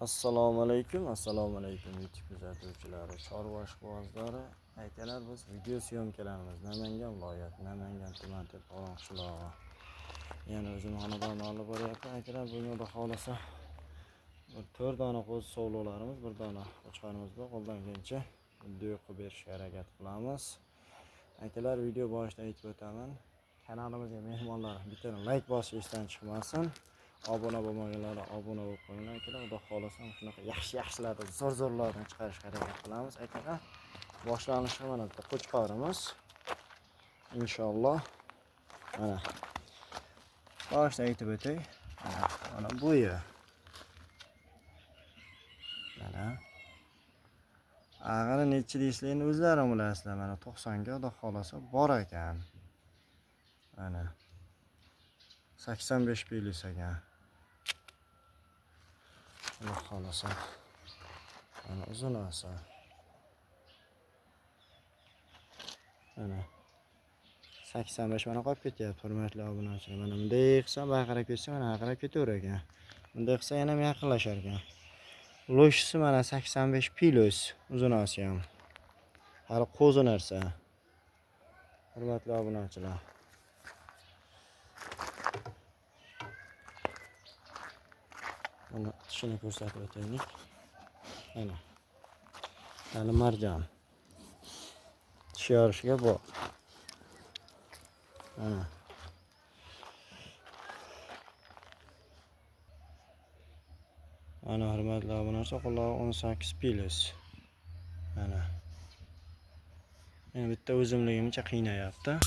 Assalomu alaykum, assalomu alaykum YouTube kuzatuvchilari, chorva ishqibozlari. Akalar, biz video syomkalarimiz Namangan viloyati, Namangan tuman Tepaqo'rg'on qishlog'i. Yana o'zim xonadonni olib boryapman. Akalar, bugun Xudo xohlasa bir 4 dona qo'zi sovliqlarimiz, bir dona qo'chqorimiz bor. Qo'ldan kelgancha video qilib berishga harakat qilamiz. Akalar, video boshida aytib o'taman. Kanalimizga mehmonlar bitta like bosish esdan chiqmasin. Obuna bo'lmaganlar obuna bo'lib qo'yinglar akalar. Xudo xohlasa shunaqa yaxshi-yaxshilarni, zo'r-zo'rlarni chiqarishga harakat qilamiz akalar. Boshlanishi mana bitta qo'chqorimiz. Inshaalloh. Mana. Boshida aytib o'tay. Mana, mana bo'yi. Mana. Ag'ini nechi deysizlar, endi o'zlaring bilasizlar. Mana 90 ga Xudo xohlasa bor ekan. Mana. 85 plyus ekan. Xudo xohlasa. Mana uzunasi. Mana 85 mana qolib ketyapti, hurmatli obunachilar. Mana bunday qilsam, bu qarab ketsa, mana qarab ketaverar ekan. Bunday qilsa yana ham yaqinlashar ekan. Lo'shisi mana 85 plyus uzunasi ham. Hali qo'zi narsa. Hurmatli obunachilar. Mana tishini ko'rsatib o'taylik. Mana. Hali marjon. Tish yorishiga bor. Mana. Mana hurmatli obunachilar, qulog'i 18 plyus. Mana. Meni bitta o'zimligimcha qiynayapti.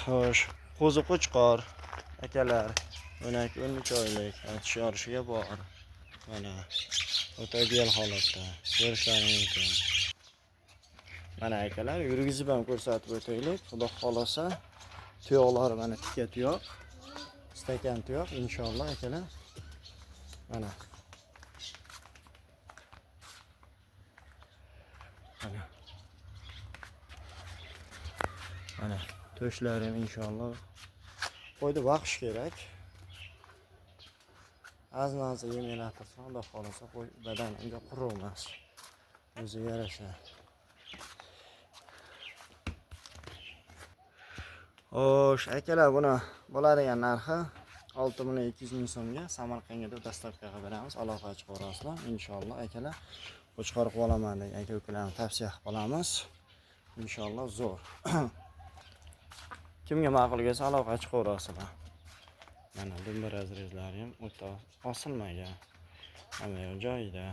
Xo'sh, qo'zi qo'chqor akalar. 12-13 oylik, tish yorishiga bor. Mana o'ta ideal holatda ko'rishlari mumkin. Mana akalar, yurgizib ham ko'rsatib o'taylik. Xudo xohlasa, tuyoqlari mana tika tuyoq, stakan tuyoq inshaalloh akalar. Mana. Mana. Mana to'shlari ham inshaalloh qo'ydi boqish kerak. Az-nazi yem elatirsa, Xudo xohlasa qo'y badan unga quruq emas. O'ziga yarasha. Xo'sh, akalar, buni bo'ladigan narxi 6 200 ming so'mga Samarqandga deb dostavka qilib beramiz. Aloqa chiqarasizlar inshaalloh akalar. Qo'chqor qilib olaman degan aka ukalarni tavsiya qilib qolamiz. Inshaalloh zo'r. Kimga ma'qul kelsa aloqa chiqarasizlar. Mana dumba razrezlari ham o'ta osilmagan. Hamma yoq joyida.